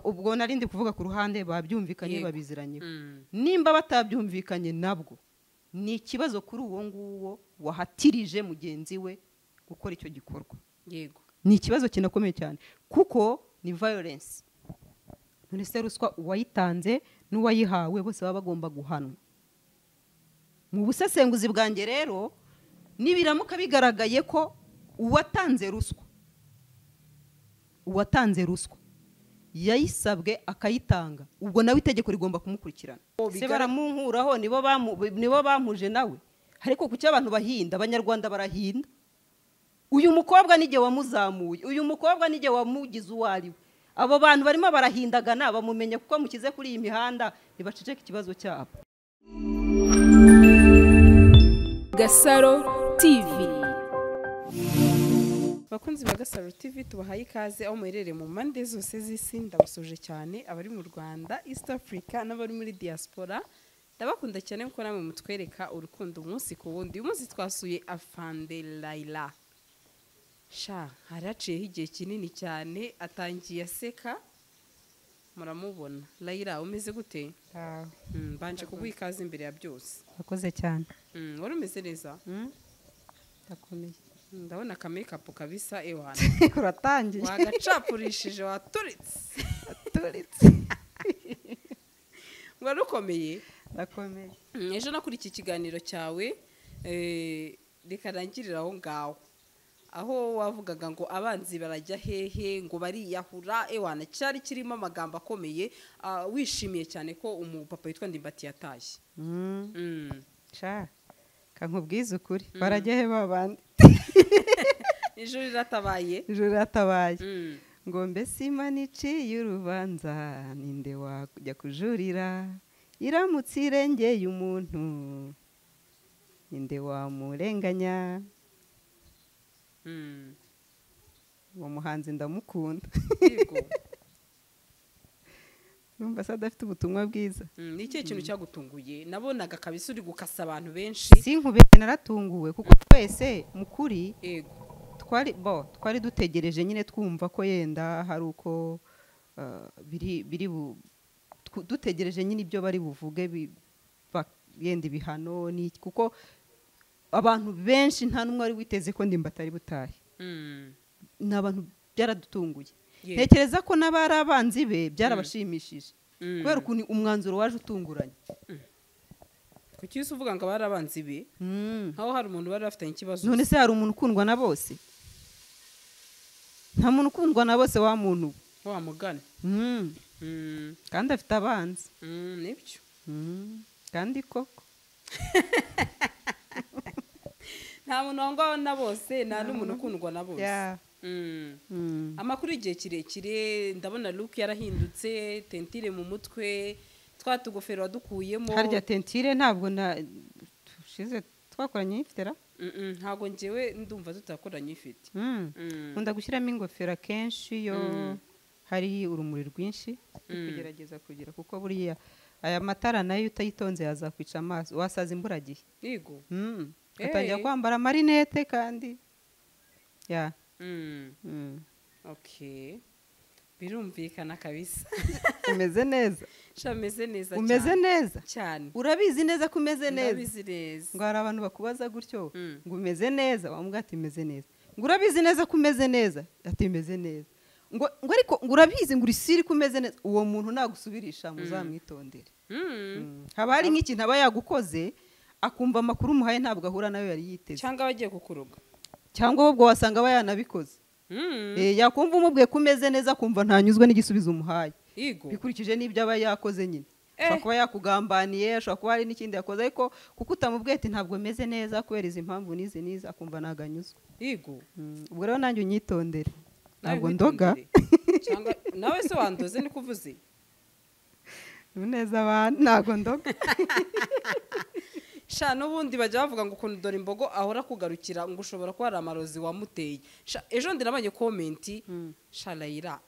Ubwo narindi kuvuga ku ruhande babyumvikanye babiziranye. Nimba batabyumvikanye nabwo ni ikibazo kuri uwo nguwo wahatirije mugenzi we gukora icyo gikorwa. Yego, ni ikibazo kinakomeye cyane kuko ni violence. None se ruswa uwayitanze n'uwayihawe bose baba bagomba guhanwa. Mu busesenguzi bwanjye rero nibiramuka bigaragaye ko uwatanze ruswa yayisabwe akayitanga, ubwo nawe itegeko rigomba kumukurikirana. Se baramunkuraho nibo bampuje nawe. Ariko kuki abantu bahinda, abanyarwanda barahinda. Uyu mukobwa nige wamuzamuye, uyu mukobwa nige wamugize uwari we. Abo bantu barimo barahindagana bamumenye kuko mukize kuri iyi mihanda, ntibaceceke ikibazo cyabo. Gasaro TV. Bakunzi ba Gasaro TV tubahaye ikaze aho muherereye mu mpande zose z'isi. Ndabasuje cyane abari mu Rwanda, East Africa n'abari muri diaspora. Ndabakunda cyane kuko namwe mutwereka urukundo umunsi ku wundi. Uyu munsi twasuye Afande Laila. Sha haraciyeho igihe kinini cyane, atangiye aseka, muramubona. Laila, umeze gute? Mbanje kuguha ikaze imbere ya byose. Akoze cyane. Wari umeze neza? Ndakomeye. Ndabona ka makeup kabisa ewana. Uratangiye. Wagacapurishije, waturitse. Waturitse. Wari ukomeye? Ndakomeye. Ejo nakuri iki kiganiro cyawe rikarangirira aho ngaho, aho wavugaga ngo abanzi barajya hehe, ngo bariyahura ewana, cyari kirimo amagambo akomeye. Wishimiye cyane ko umupapa witwa Ndimbati yatashye. Sha kankubwiza ukuri, barajya he babandi? Ijuru riratabaye. Ijuru riratabaye. Ngo mbese Imana iciye urubanza, ninde wajya kujurira? Iramutse irengeye umuntu, ninde wamurenganya? Uwo muhanzi ndamukunda. Yego. Numva se adafite ubutumwa bwiza. Ni ikihe kintu cyagutunguye? Nabonaga kabisa uri gukasa abantu benshi. Sinkube naratunguwe kuko twese mukuri. Yego. Twari dutegereje nyine twumva ko yenda hari uko biri dutegereje nyine ibyo bari buvuge, yenda ibihano ni kuko abantu benshi nta numwe wari witeze ko Ndimbati ari butahe. Ni abantu byaradutunguye. Ntekereza ko n'abari abanzi be byarabashimishije kubera ukuntu umwanzuro waje utunguranye. Kuki se uvuga ngo abari abanzi be? Nkaho hari umuntu bari bafitanye ikibazo. None se hari umuntu ukundwa na bose? Nta muntu ukundwa na bose wa muntu. Wa mugani. Kandi afite abanzi. Nibyo. Kandi koko nta muntu wangwa na bose, nta n'umuntu ukundwa na bose. Amakuru igihe kirekire ndabona look yarahindutse, tentire mu mutwe, twa tugofero wadukuyemo. Harya tentire ntabwo na tushize twakoranye ifitera? Ntabwo ngewe ndumva tutakoranye ifite. Nkunda gushyiramo ingofero akenshi yo hari urumuri rwinshi, kugerageza kugira kuko buriya aya matara nayo utayitonze yazakwica amaso, wasaza imburagihe. Yego. Atangira kwambara amarinete kandi ya. Okay. Birumvikana kabisa. Umeze neza. Sha meze neza cyane. Umeze neza cyane. Urabizi neza ko umeze neza. Ndabizi neza. Ngo hari abantu bakubaza gutyo ngo umeze neza, wamubwira ati meze neza. Ngo urabizi neza ko umeze neza, ati meze neza. Ngo ariko ngo urabizi ngo urisiri ko umeze neza, uwo muntu nagusubirisha muzamwitondere. Haba hari nk'ikintu aba yagukoze akumva amakuru umuhaye ntabwo ahura nayo yari yiteze. Cyangwa bagiye kukuroga. Cyangwa ahubwo wasanga aba yanabikoze. Yakumva umubwiye ko umeze neza akumva ntanyuzwe n'igisubizo umuhaye. Bikurikije n'ibyo aba yakoze nyine. Ashobora kuba yakugambaniye, ashobora kuba hari n'ikindi yakoze, ariko kuko utamubwiye ati ntabwo meze neza kubera izi mpamvu n'izi n'izi, akumva naganyuzwe. Yego. Ubwo rero nanjye unyitondere. Ntabwo ndoga. Cyangwa nawe se wandoze niko uvuze? Neza abantu ntabwo ndoga. Sha n'ubundi bajya bavuga ngo ukuntu dore imbogo ahora kugarukira ngo ushobora kuba ari amarozi wamuteye. Sha ejo ndirabanye comment. Sha Laila,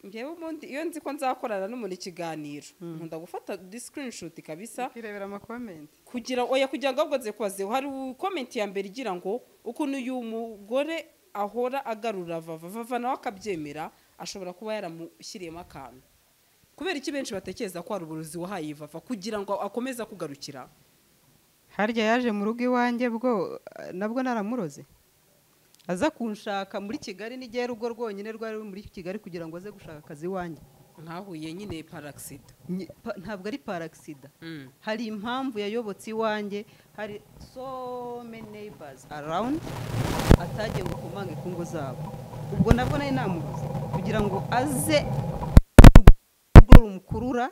ngewe ubundi iyo nzi ko nzakorana n'umuntu ikiganiro nkunda gufata screenshot kabisa kirebera ama comment kugira oya kugira ngo ahubwo nze kubaze. Hari comment ya mbere igira ngo ukuntu uyu mugore ahora agarura vava vava nawe akabyemera Ashobora kuba yaramushyiriyemo akantu. Kubera iki benshi batekereza ko hari uburozi wahaye Vava kugira ngo akomeze kugarukira? Harya yaje mu rugo iwanjye bwo nabwo naramuroze, aza kunshaka muri Kigali, n'igihe rugo rwonyine rwari muri Kigali kugira ngo aze gushaka akazi iwanjye. Nkahuye nyine paraxida. Ntabwo ari paraxida. Hari impamvu yayobotse iwanjye, hari so many neighbors around atagiye gukomanga ikungo zabo. Ubwo nabwo nari namuroze kugira ngo aze urwo rumukurura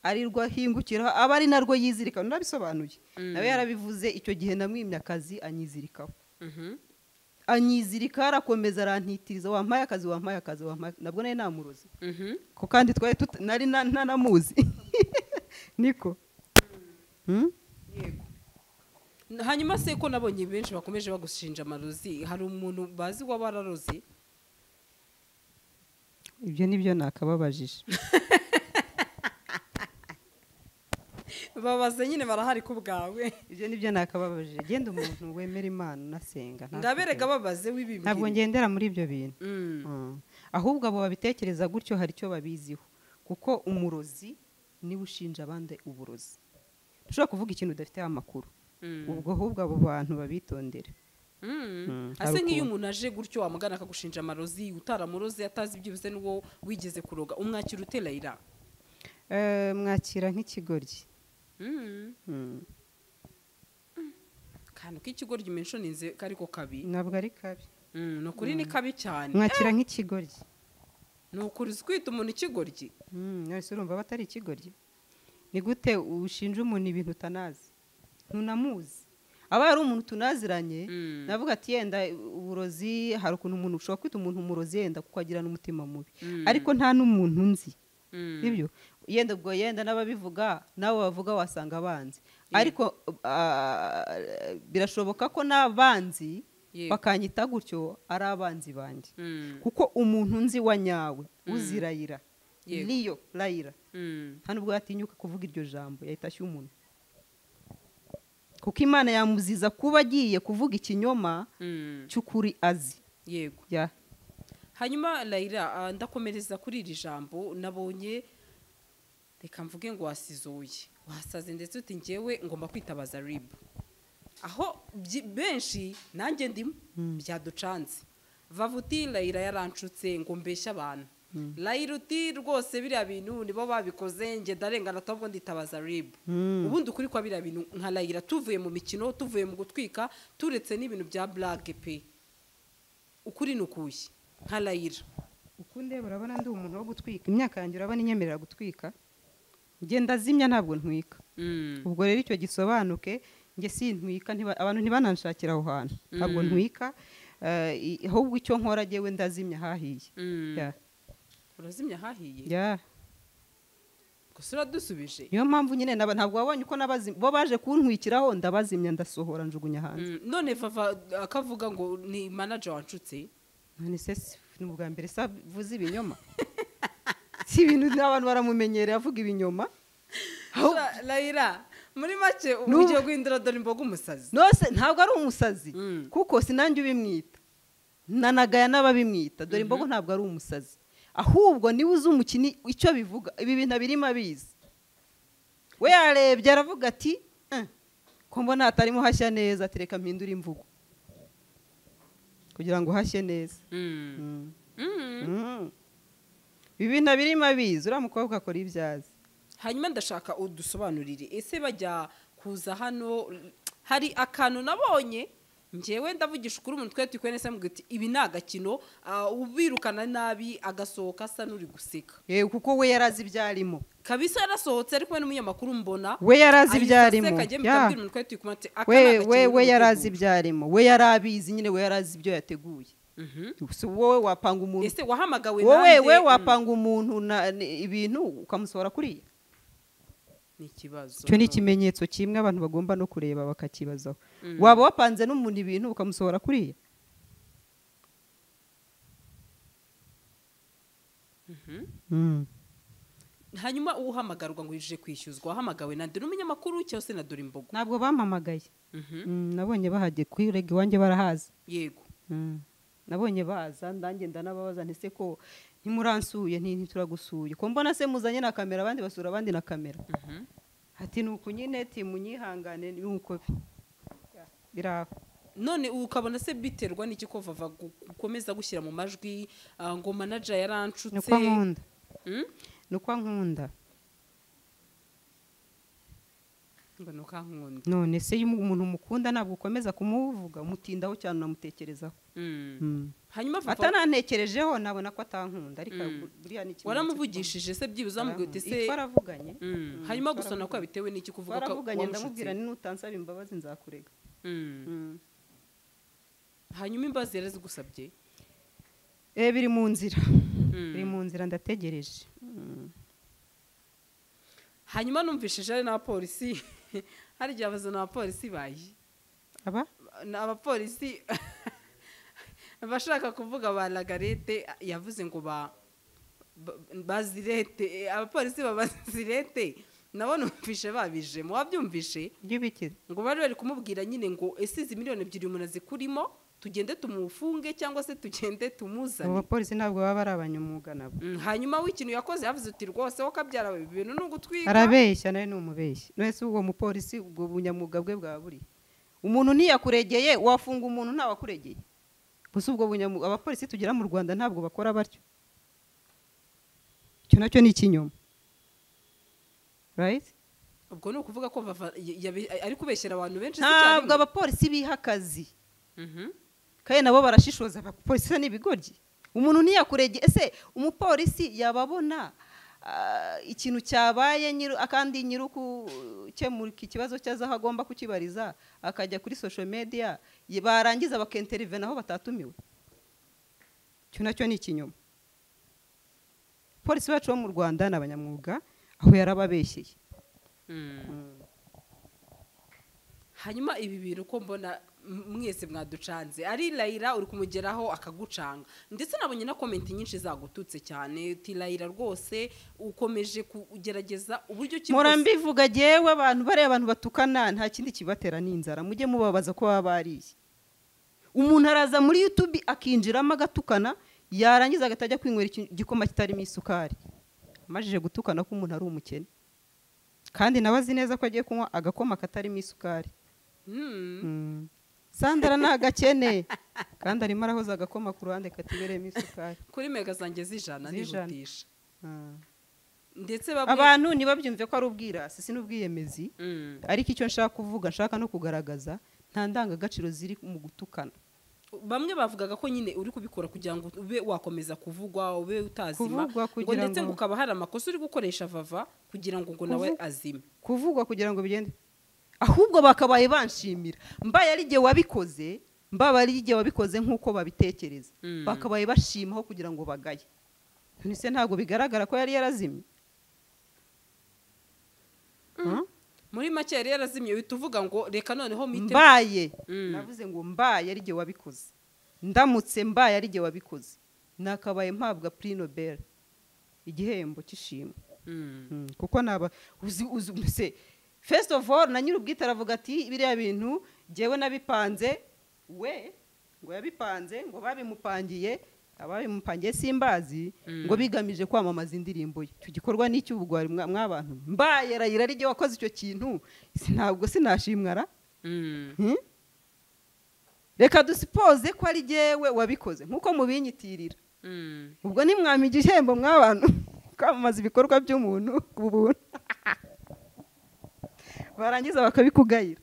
ari rwo ahingukiraho, aba ari narwo yizirika. Narabisobanuye, nawe yarabivuze icyo gihe namwimye akazi anyizirikaho. Anyizirika arakomeza arantitiriza, wampaye akazi, wampaye akazi, wampaye. Nabwo nari namuroze ko kandi twari nari ntanamuzi niko. Yego. Hanyuma se ko nabonye benshi bakomeje bagushinja amarozi, hari umuntu bazi wabararoze? Ibyo nibyo nakababajije. Babaze nyine barahari ku bwawe. Ibyo nibyo nakababajije. Genda umuntu wemera Imana nasenga. Ndaberega babaze w'ibimbiri. Ntabwo ngendera muri ibyo bintu. Ahubwo abo babitekereza gutyo hari icyo babiziho, kuko umurozi niwe ushinja abandi uburozi. Ushobora kuvuga ikintu udafite amakuru. Ubwo ahubwo abo bantu babitondere. Ase nk'iyo umuntu aje gutyo wamugana akagushinja amarozi utaramuroze, atazi ibyibuze n'uwo wigeze kuroga, umwakira ute Layla? Mwakira nk'ikigoryi. Kantu k'ikigoryi mentioninze kariko kabi. Ntabwo ari kabi. No kuri ni kabi cyane. Mwakira nk'ikigoryi. No kuri kwita umuntu ikigoryi. None urumva batari ikigoryi? Ni gute ushinja umuntu ibintu utanazi? Ntunamuzi. Aba ari umuntu tunaziranye, navuga ati yenda uburozi, hari ukuntu umuntu ushobora kwita umuntu umurozi yenda kuko agira n'umutima mubi. Ariko nta n'umuntu nzi. Ibyo yenda ubwo yenda n'ababivuga nabo bavuga wasanga abanzi. Ariko birashoboka ko n'abanzi bakanyita gutyo ari abanzi banjye. Kuko umuntu nzi wa nyawe uzirayira niyo Layla, nta nubwo yatinyuka kuvuga iryo jambo, yahita ashya umuntu. Kuko Imana yamuziza kuba agiye kuvuga ikinyoma cy'ukuri azi. Yego. Hanyuma Layla, ndakomereza kuri iri jambo nabonye, reka mvuge ngo wasizoye, wasaze ndetse uti ngewe ngomba kwitabaza RIB. Aho benshi nanjye ndimo byaducanze. Vavuti Layla yaranshutse ngo mbeshye abantu. Layla uti rwose biriya bintu nibo babikoze, nge ndarengana ahubwo nditabaza RIB. Ubundi ukuri kwa biriya bintu nka Layla, tuvuye mu mikino, tuvuye mu gutwika, turetse n'ibintu bya blague pe, ukuri nukuye nka Layla. Ukunde urabona ndi umuntu wo gutwika, imyaka yanjye urabona inyemerera gutwika, nge ndazimya ntabwo ntwika. Ubwo rero icyo gisobanuke, nge sintwika, abantu ntibananshakira aho hantu, ntabwo ntwika. Ahubwo icyo nkora jewe ndazimya hahiye. Urazimya hahiye? Gusa uradusubije. Niyo mpamvu nyine ntabwo wabonye uko nabazimya, bo baje kuntwikiraho ndabazimya ndasohora njugunya hanze. None Vava akavuga ngo ni manager wanshutse. None se ni ubwa mbere savuze ibinyoma? Si ibintu n'abantu baramumenyereye avuga ibinyoma. Layla muri make ugiye guhindura dore imboga umusazi. Nose ntabwo ari umusazi, kuko sinanjye ubimwita, nanagaya n'ababimwita. Dore imbogo ntabwo ari umusazi, ahubwo niwe uzi umukini icyo bivuga. Ibi bintu abirimo abizi. We yarebye aravuga ati ko mbona hatarimo hashya neza, ati reka mpindure imvugo kugira ngo hashye neza. Ibi bintu abirimo abizi, uriya mukobwa akora ibyazi. Hanyuma ndashaka udusobanurire, ese bajya kuza hano hari akantu nabonye ngewe ndavugisha ukuri umuntu twete kwene se mugati ibi ni agakino, ubirukana nabi agasohoka asa n'uri guseka. Kuko we yarazi ibyarimo kabisa, yarasohotse ari kumwe n'umunyamakuru mbona we yarazi ibyarimo. We yarazi ibyarimo, we yarabizi nyine, we yarazi ibyo yateguye. Wowe wapanga umuntu, ese wahamagawe nande? Wowe wapanga umuntu ibintu ukamusohora kuriya? Ni ikibazo. Cyo ni ikimenyetso kimwe abantu bagomba no kureba bakakibazaho. Waba wapanze n'umuntu ibintu ukamusohora kuriya? Hanyuma uhamagarwa ngo yije kwishyuzwa, wahamagawe nande? N'umunyamakuru cyangwa se na dore imbogo? Ntabwo bampamagaye. Nabonye bahagiye kwirega iwanjye barahaza. Yego. Nabonye baza, ndange ndanababaza nti se ko Ntimuransuye, ntituragusuye ko mbona se muzanye na kamera, abandi basura abandi na kamera. Ati nuko nyine timunyihangane nuko biraho. None ukabona se biterwa n'iki ko Vava gukomeza gushyira mu majwi ngo manager yaranshutse? Nuko nkunda. Nuko nkunda. Ngo nuko nkunda. None se umuntu mukunda ntabwo ukomeza kumuvuga, umutindaho cyane unamutekerezaho. Hanyuma Vava atanantekerejeho nabona ko atankunda, ariko buriya ni ikimenyetso. Waramuvugishije se byibuze amubwira uti se twaravuganye? Hanyuma gusa nako yabitewe n'iki kuvuga ko twaravuganye, ndamubwira ni nutansaba imbabazi nzakurega. Hanyuma imbabazi yarazigusabye? Biri mu nzira. Biri mu nzira, ndategereje. Hanyuma numvishije ari n'abapolisi, hari igihe abaza n'abapolisi bayi aba abapolisi bashaka kuvuga ba Lagarete, yavuze ngo ba bazirete, abapolisi babazirete nabo numvishe babije. Muwabyumvishe by'ibiki ngo bari bari kumubwira nyine ngo ese izi miliyoni 2 umuntu azikurimo tugende tumufunge cyangwa se tugende tumuzane. Abapolisi ntabwo baba ari abanyamwuga nabo. Hanyuma w'ikintu yakoze yavuze uti rwose wo kabyara ibintu n'ugutwika. Arabeshya nawe ni umubeshyi. None uwo mupolisi ubwo bunyamwuga bwe bwa buri umuntu ntiyakuregeye, wafunga umuntu ntawakuregeye. Gusa ubwo bunyamwuga abapolisi tugira mu Rwanda ntabwo bakora batyo. Icyo nacyo ni ikinyoma. Right? Ubwo ni ukuvuga ko Vava ari kubeshyera abantu benshi. Ntabwo abapolisi biha akazi. Kandi nabo barashishoza, abapolisi ni ibigoryi. Umuntu ntiyakuregeye, ese umupolisi yababona ikintu cyabaye akandi nyirukukemura ikibazo cyaza aho agomba kukibariza akajya kuri social media, barangiza bakenterivena aho batatumiwe. Icyo nacyo ni ikinyoma. Polisi bacu bo mu Rwanda ni abanyamwuga, aho yarababeshyeye. Hanyuma ibi bintu ko mbona mwese mwaducanze, ari Layira uri kumugeraho akagucanga, ndetse nabonye na comment nyinshi zagututse cyane uti Layira rwose ukomeje kugerageza uburyo ki. Murambivuga jewe abantu bare abantu batukana nta kindi kibatera n'inzara, mujye mubabaza ko baba bariye. Umuntu araza muri YouTube akinjiramo agatukana, yarangiza agatajya kwinywera igikoma kitarimo isukari, amajije gutukana ko umuntu ari umukene, kandi nawe azi neza ko agiye kunywa agakoma katarimo isukari. Sandra nagakene kandi arimo arahoza agakoma ku ruhande katibereyemo isukari kuri mega zanjye z'ijana nihutisha. Ndetse abantu ntibabyumve ko ari ubwirasi si n'ubwiyemezi, ariko icyo nshaka kuvuga nshaka no kugaragaza nta ndangagaciro ziri mu gutukana. Bamwe bavugaga ko nyine uri kubikora kugira ngo ube wakomeza kuvugwa, ube utazima, ngo ndetse ngo ukaba hari amakosa uri gukoresha Vava kugira ngo ngo nawe azime. Kuvugwa kugira ngo bigende, ahubwo bakabaye banshimira mbaye ari igihe wabikoze, mbaba ari igihe wabikoze nk'uko babitekereza, bakabaye bashimaho kugira ngo bagaye. None se ntabwo bigaragara ko yari yarazimye? Muri make yari yarazimye, uhita uvuga ngo reka noneho mite mbaye. Navuze ngo mbaye ari igihe wabikoze, ndamutse mbaye ari igihe wabikoze, nakabaye mpabwa Prix Nobel, igihembo cy'ishimwe. Kuko naba uzi se first of all na nyirubwite aravuga ati biriya bintu jewe nabipanze, we ngo yabipanze ngo babimupangiye, ababimupangiye simbazi, ngo bigamije kwamamaza indirimbo ye. Icyo gikorwa ni icy'ubugwari mwabantu. Mbaye Layira ari jye wakoze icyo kintu, ntabwo sinashimwara. Reka dusipoze ko ari jyewe wabikoze nkuko mubinyitirira. Ubwo nimwampa igihembo mwabantu kwamamaza ibikorwa by'umuntu ku buntu, barangiza bakabikugayira.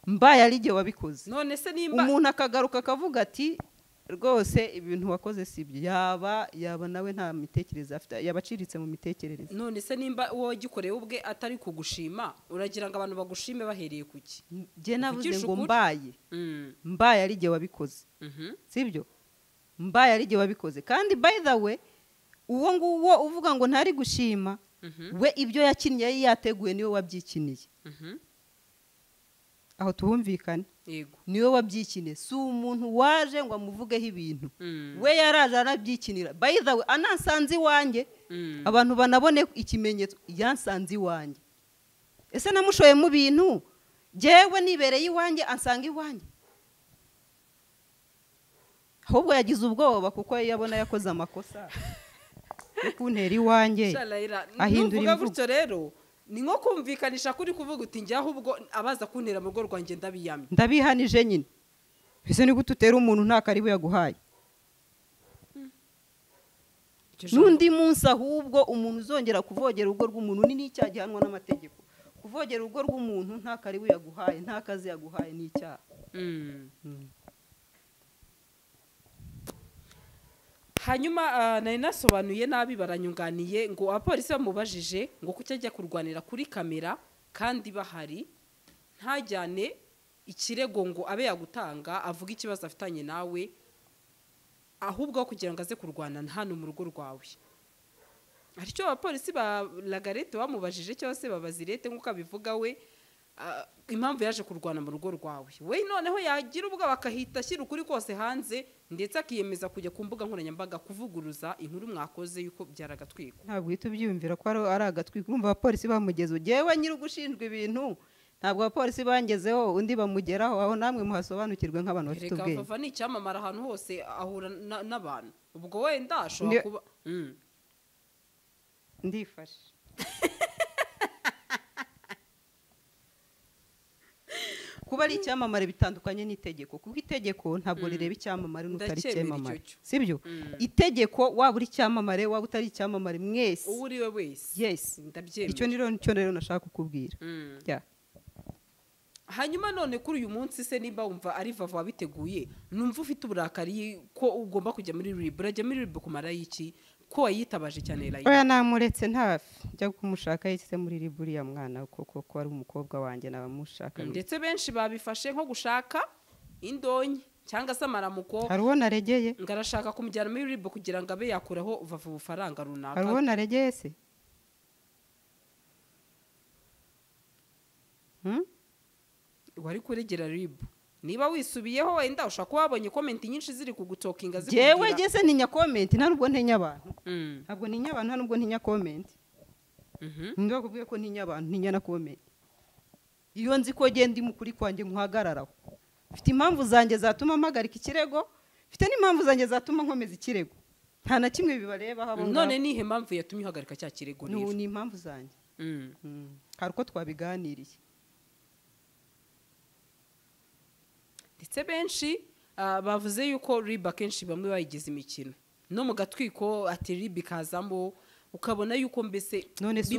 Mbaye ari jye wabikoze. None se nimba umuntu akagaruka akavuga ati rwose ibintu wakoze sibyo, yaba nawe nta mitekerereze afite, yabaciriritse mu mitekerereze. None se nimba uwo wagikoreye ubwe atari kugushima, uragira ngo abantu bagushime bahereye kuki? Jye navuze ngo mbaye mbaye ari jye wabikoze, sibyo? Mbaye ari jye wabikoze. Kandi by the way uwo nguwo uvuga ngo ntari gushima, we ibyo yakinnye yari yateguye niwe wabyikiniye. Aho tuhumvikane. Yego, niwe wabyikiniye, si umuntu waje ngo amuvugeho ibintu. We yaraje arabyikinira. By the way anansanze iwanjye, abantu banabone ikimenyetso, yansanze iwanjye. Ese namushoye mu bintu, jewe nibereye iwanjye ansanga iwanjye. Ahubwo yagize ubwoba kuko yabona yakoze amakosa yo kuntera iwanjye, ahindura imvugo. Gutyo rero ni nko kumvikanisha kuri kuvuga uti njye ahubwo abaza kuntera mu rugo rwanjye ndabiyamye, ndabihanije nyine. Ese ni gute utera umuntu nta karibu yaguhaye? N'undi munsi ahubwo umuntu uzongera kuvogera urugo rw'umuntu ni n'icyaha gihanwa n'amategeko. Kuvogera urugo rw'umuntu nta karibu yaguhaye, nta kazi yaguhaye, ni icyaha. Hanyuma nari nasobanuye nabi, baranyunganiye ngo abapolisi bamubajije ngo kuki ajya kurwanira kuri kamera kandi bahari, ntajyane ikirego ngo abe yagutanga avuge ikibazo afitanye nawe, ahubwo kugira ngo aze kurwana hano mu rugo rwawe. Aricyo abapolisi ba Lagarette bamubajije cyose babazirete nk'uko abivuga we, impamvu yaje kurwana mu rugo rwawe. We noneho yagira ubwo bakahita ashyira ukuri kose hanze, ndetse akiyemeza kujya ku mbuga nkoranyambaga kuvuguruza inkuru mwakoze yuko byaragatwiko. Ntabwo uhita ubyiyumvira ko ari agatwiko. Urumva abapolisi bamugeze, ugewe nyiri ugushinjwa ibintu, ntabwo abapolisi bangezeho undi bamugeraho. Aho namwe muhasobanukirwe nk'abantu bafite ubwenge. Reka Vava ni icyamamara ahantu hose ahura n'abantu, ubwo wenda ashobora kuba ndifashe. Kuba ari icyamamare bitandukanye n'itegeko, kuko itegeko ntabwo rireba icyamamare n'utari icyamamare, sibyo? Itegeko waba uri icyamamare waba utari icyamamare, mwese uwo uri we wese, yes, ndabyemera. Icyo nicyo rero nashaka kukubwira. Hanyuma none kuri uyu munsi se nimba wumva ari Vava wabiteguye, numva ufite uburakari ko ugomba kujya muri RIB, urajya muri RIB kumara iki ko wayitabaje cyane Raila? Oya, namuretse ntafi njya kumushaka yise muri RIB uriya mwana, koko ko ari umukobwa wanjye nabamushaka. Ndetse benshi babifashe nko gushaka indonyi cyangwa se amaramuko. Hari uwo naregeye ngarashaka kumujyana muri RIB kugira ngo abe yakuraho Vava ubufaranga runaka. Hari uwo naregeye se? Wari kuregera RIB. Niba wisubiyeho wenda ushaka kuba wabonye comment nyinshi ziri kugutokinga zikubwira. Jewe gese ntinya comment, nta nubwo ntinya abantu. Ntabwo ntinya abantu, nta nubwo ntinya comment. Ndakubwiye ko ntinya abantu, ntinya na comment. Iyo nzi ko genda imukuri kwanjye nkuhagararaho. Mfite impamvu zanjye zatuma mpagarika ikirego, mfite n'impamvu zanjye zatuma nkomeza ikirego. Nta na kimwe bibareba habo. None nihe mpamvu yatumye uhagarika cya kirego rero? Ni impamvu zanjye. Hari uko twabiganiriye. Ndetse benshi bavuze yuko RIB akenshi bamwe bayigize imikino no mu gatwiko ati RIB kazamo, ukabona yuko mbese none si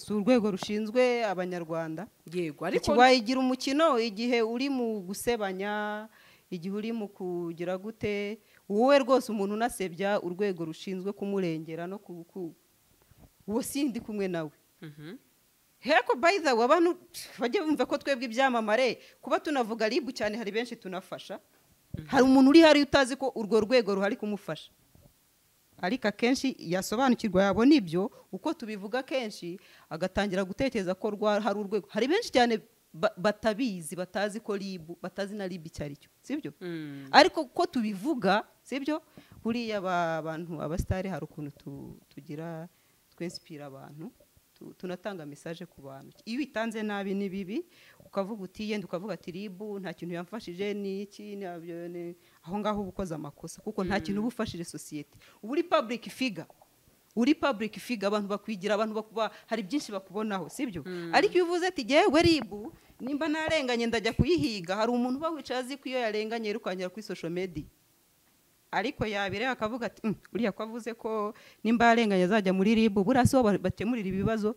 urwego rushinzwe abanyarwanda. Yego, ariko wayigira umukino igihe uri mu gusebanya, igihe uri mu kugira gute, wowe rwose umuntu unasebya urwego rushinzwe kumurengera no uwo sindi kumwe nawe. Heko by the way, abantu bajye bumva ko twebwe ibyamamare kuba tunavuga RIB cyane, hari benshi tunafasha. Hari umuntu uri hari utazi ko urwo rwego ruhari kumufasha, ariko akenshi yasobanukirwa yabona ibyo uko tubivuga kenshi agatangira gutekereza ko hari urwego. Hari benshi cyane batabizi, batazi ko RIB, batazi na RIB icyo ari cyo, sibyo? Ariko ko tubivuga, sibyo? Buriya abantu abastari hari ukuntu tugira twinspira abantu, tunatanga message ku bantu. Iyo itanze nabi ni bibi, ukavuga uti yenda ukavuga ati RIB nta kintu yamfashije ni iki, aho ngaho ubukoze amakosa, kuko nta kintu ubufashije society. Uri public figure, uri public figure, abantu bakwigira, abantu bakuba, hari byinshi bakubonaho, sibyo? Ariko iyo uvuze ati jewe RIB nimba narenganye ndajya kuyihiga, hari umuntu uba wicaye azi ko iyo yarenganye yirukankira kuri social media, ariko yabire akavuga ati uriya ko avuze ko nimba yarenganye azajya muri RIB, buriya si bo bakemurira ibibazo,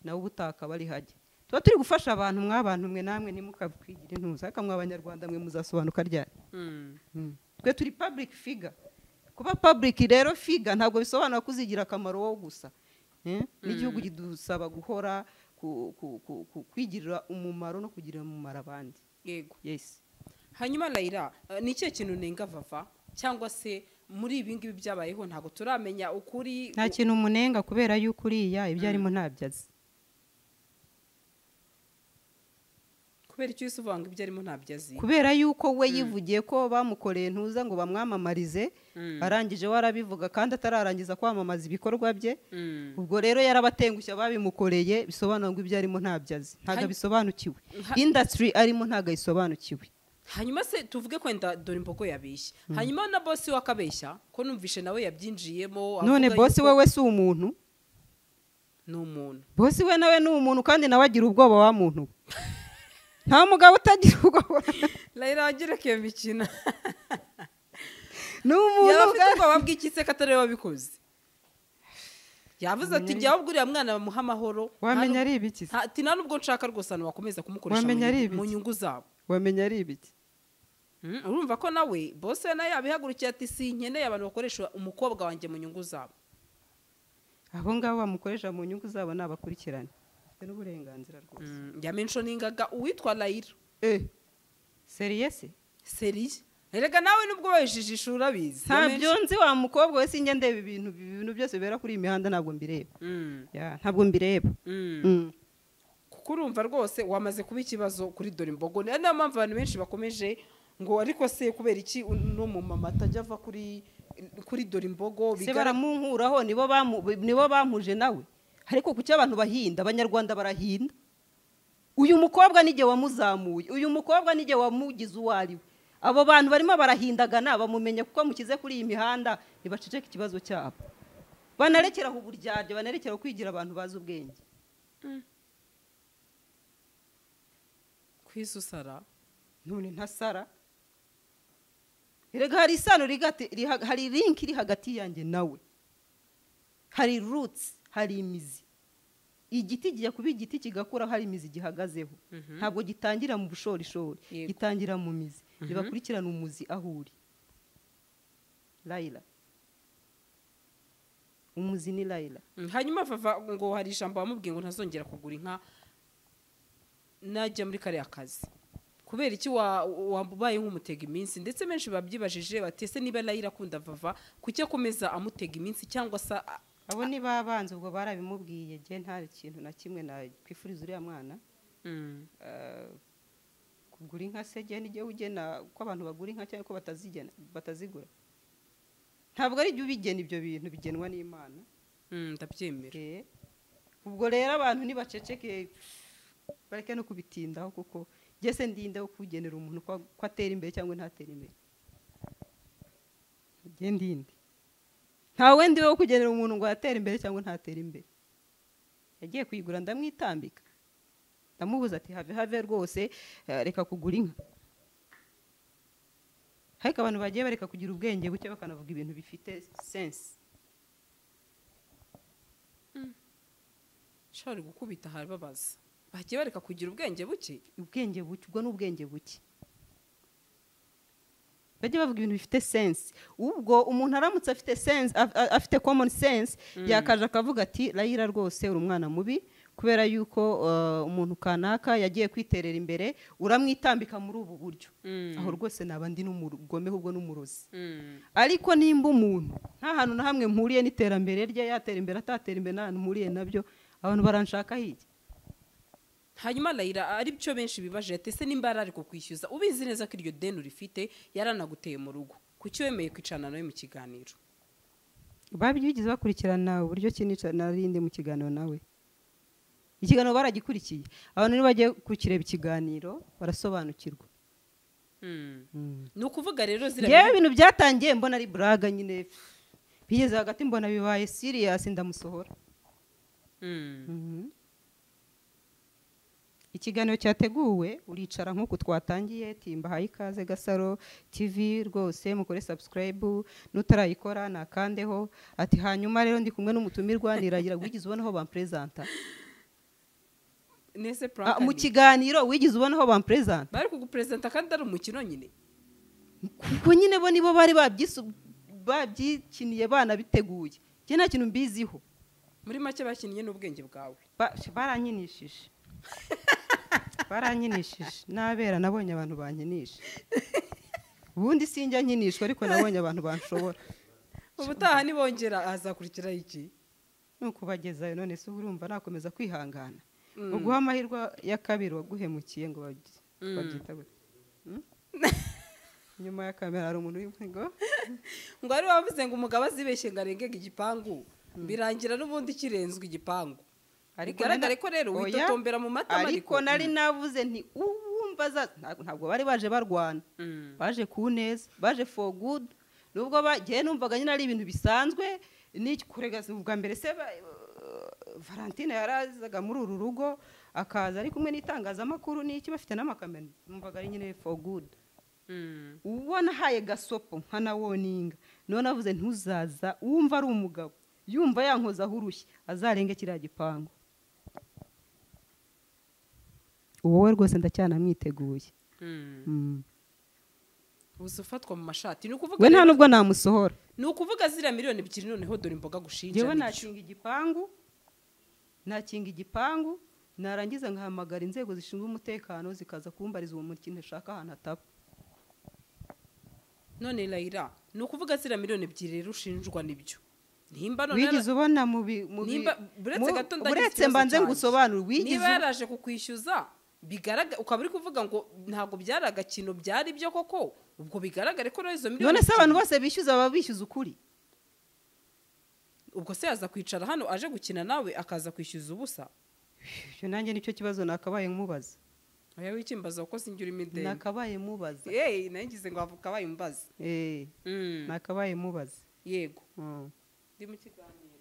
nawe ubutaka bari hajye. Tuba turi gufasha abantu, mwabantu mwe namwe ntimukabwigire intuza, ariko mwa abanyarwanda mwe muzasobanuka ryari? Twe turi public figure. Kuba public rero figure ntabwo bisobanura kuzigira akamaro wowe gusa. N'igihugu kidusaba guhora kwigirira umumaro no kugirira umumaro abandi. Yego. Yes. Hanyuma Raila, ni ikihe kintu nenga Vava cyangwa se muri ibi ngibi byabayeho ntabwo turamenya ukuri? Nta kintu umunenga kubera yuko uriya ibyo arimo ntabyo azi. Kubera icyo usuvanga ibyo arimo ntabyo azi? Kubera yuko we yivugiye ko bamukoreye ntuza ngo bamwamamarize, arangije warabivuga kandi atararangiza kwamamaza ibikorwa bye. Ubwo rero yarabatengushye babimukoreye, bisobanura ngo ibyo arimo ntabyo azi, ntabwo abisobanukiwe. Industry arimo ntabwo ayisobanukiwe. Hanyuma se tuvuge kwenda Dore Imbogo yabeshya, hanyuma na bosi we akabeshya, ko numvishe nawe yabyinjiyemo. None bosi wewe si umuntu? Ni umuntu. Bosi we nawe ni umuntu, kandi nawe agira ubwoba wa muntu. Nta mugabo utagira ubwoba. Layira wagira mikina. Ni umuntu yaba afite ubwoba bw'iki se ko atari we wabikoze? Yavuze ati jya ahubwo uriya mwana bamuha amahoro. Wamenya ari ibiki se? Ati nta nubwo nshaka rwose abantu bakomeza kumukoresha mu nyungu zabo. Wamenya ari ibiki? Urumva ko nawe bose nawe yabihagurukiye ati sinkeneye abantu bakoresha umukobwa wanjye mu nyungu zabo. Abo ngabo bamukoresha mu nyungu zabo nabakurikirane. Afite n'uburenganzira rwose. Yamenshoningaga uwitwa Layira. Seriye se? Seriye. Erega nawe nubwo wayijijisha urabizi. Ntabyo nzi wa mukobwa we, sinjye ndeba ibintu byose bibera kuri iyi mihanda, ntabwo mbireba. Ntabwo mbireba. Kuko urumva rwose wamaze kuba ikibazo kuri Dore Imbogo. Niyo mpamvu abantu benshi bakomeje ngo ariko se kubera iki no mu mama atajya ava kuri Dore Imbogo? Se baramunkuraho, nibo bampuje nawe. Ariko kuki abantu bahinda? Abanyarwanda barahinda. Uyu mukobwa nige wamuzamuye, uyu mukobwa nige wamugize uwo ari we. Abo bantu barimo barahindagana bamumenye kuko mukize kuri iyi mihanda, ntibaceceke ikibazo cyabo. Banarekeraho uburyarya, banarekeraho kwigira abantu bazi ubwenge. Kwisusara none ntasara. Erega hari isano hari link iri hagati yanjye nawe. Hari roots, hari imizi. Igiti giya kuba igiti kigakura hari imizi gihagazeho. Ntabwo gitangira mu bushorishori, gitangira mu mizi. Nibakurikirana umuzi aho uri. Layira. Umuzi ni Layira. Hanyuma Vava ngo hari ijambo bamubwiye ngo ntazongera kugura inka najya muri kariya kazi. Kubera iki wabaye nk'umutega iminsi? Ndetse benshi babyibajije batese niba Layira akunda Vava kuki akomeza amutega iminsi cyangwa se abo ni babanze ubwo barabimubwiye. Je nta kintu na kimwe nakwifuriza uriya mwana. Kugura inka se je nijye ugena ko abantu bagura inka cyangwa ko batazigena batazigura. Ntabwo ari byo ubigena, ibyo bintu bigenwa n'Imana. Ndabyemera. Ubwo rero abantu nibaceceke bareke no kubitindaho, kuko jye ndinde kugenera umuntu ko atera imbere cyangwa ntatera imbere. Jye ndinde. Ntawe ndi wo kugenera umuntu ngo atere imbere cyangwa ntatera imbere. Yagiye kuyigura ndamwitambika. Ndamubuza ati have rwose reka kugura inka. Ariko abantu bagiye bareka kugira ubwenge buke bakanavuga ibintu bifite sense. Shari gukubita harababaza. Bagiye bareka kugira ubwenge buke? Ubwenge buke ubwo n'ubwenge buke. Bajye bavuga ibintu bifite sense. Ubwo umuntu aramutse afite sense, afite common sense, yakaje akavuga ati Layira rwose uri umwana mubi kubera yuko umuntu kanaka yagiye kwiterera imbere uramwitambika muri ubu buryo. Aho rwose naba ndi n'umugome ahubwo n'umurozi. Ariko nimba umuntu nta hantu na hamwe mpuriye n'iterambere rye, yatera imbere atatera imbere nta hantu mpuriye nabyo, abantu baranshaka hirya. Hanyuma Layira ari byo benshi bibaje ati se nimba ari kukwishyuza ubizi neza ko iryo deni urifite yaranaguteye mu rugo, kuki wemeye kwicana nawe mu kiganiro? Babyigeze bakurikirana uburyo kinica narinde mu kiganiro nawe. Ikiganiro baragikurikiye. Abantu ni bagiye kukireba ikiganiro barasobanukirwa. Ni ukuvuga rero zira ngewe ibintu byatangiye mbona ari braga nyine, bigeze hagati mbona bibaye serious ndamusohora. Ikiganiro cyateguwe uricara nkuko twatangiye, timbahaye ikaze Gasaro TV rwose mukore subscribe, nutarayikora nakandeho. Ati hanyuma rero ndi kumwe n'umutumirwa niragira wigize ubona aho bampresenta. Nese prank mu kiganiro wigize ubona aho bampresenta. Bari kugupresenta kandi ari umukino nyine. Kuko nyine bo nibo bari babyikiniye bana biteguye. Njye nta kintu mbiziho. Muri make bakinnye n'ubwenge bwawe. Barankinishije. Barankinishije nabera nabonye abantu bankinisha. Ubundi sinjya nkinishwa ariko nabonye abantu banshobora. Ubutaha nibongera azakurikira iki? Nuko bagezayo none se urumva nakomeza kwihangana. Uguha amahirwe ya kabiri waguhemukiye ngo babyita gute? Nyuma ya kamera hari umuntu uri ngo ari wavuze ngo umugabo azibeshye ngo arengege igipangu birangira n'ubundi kirenzwe igipangu. Bigaragare ko rero witotombera mu matama, ariko nari navuze nti uwumva Uwumva ntabwo bari baje barwana, baje ku neza, baje for good. Nubwo bagiye numvaga nyine ari ibintu bisanzwe. Kurega ubwa mbere se Valentine yarazaga muri uru rugo akaza ari kumwe n'itangazamakuru n'iki, bafite n'amakamera, numvaga ari nyine for good. Uwo nahaye gasopo nkanawoninga, none avuze ntuzaza. Wumva ari umugabo yumva yankozaho urushyi azarenge kiriya gipangu. Wowe rwose ndacyanamwiteguye. Ubu ufatwa mu mashati ni ukuvuga We nta nubwo namusohora. Ni ukuvuga ziriya 2 miliyoni noneho dore imboga gushinja. Njyewe nakinga igipangu, narangiza nkahamagara inzego zishinzwe umutekano zikaza kumbariza uwo muntu ikintu ashaka ahantu ataba. None Layira, ni ukuvuga ziriya 2 miliyoni rero ushinjwa nibyo, nimba none Wigeze ubona mu bi mu bi- Nimba buretse gato ndagize buretse ikibazo mbanze cyanjye. ngusobanure. Wigeze Niba yaraje kukwishyuza bigaragara, ukaba uri kuvuga ngo ntabwo byari agakino, byari byo koko, ubwo bigaragare ko rero izo miliyoni None se abantu ebyiri- bose bishyuza baba bishyuza ukuri? Ubwo se yaza kwicara hano aje gukina nawe akaza kwishyuza ubusa? Icyo nanjye nicyo kibazo nakabaye nkubaza. Oya, wikimbaza kuko sinjye urimo ideni. Nakabaye mubaza. Yeee, nayo ngize ngo akabaye umbaza. Eh, nakabaye mubaza. Yego, ndi mu kiganiro.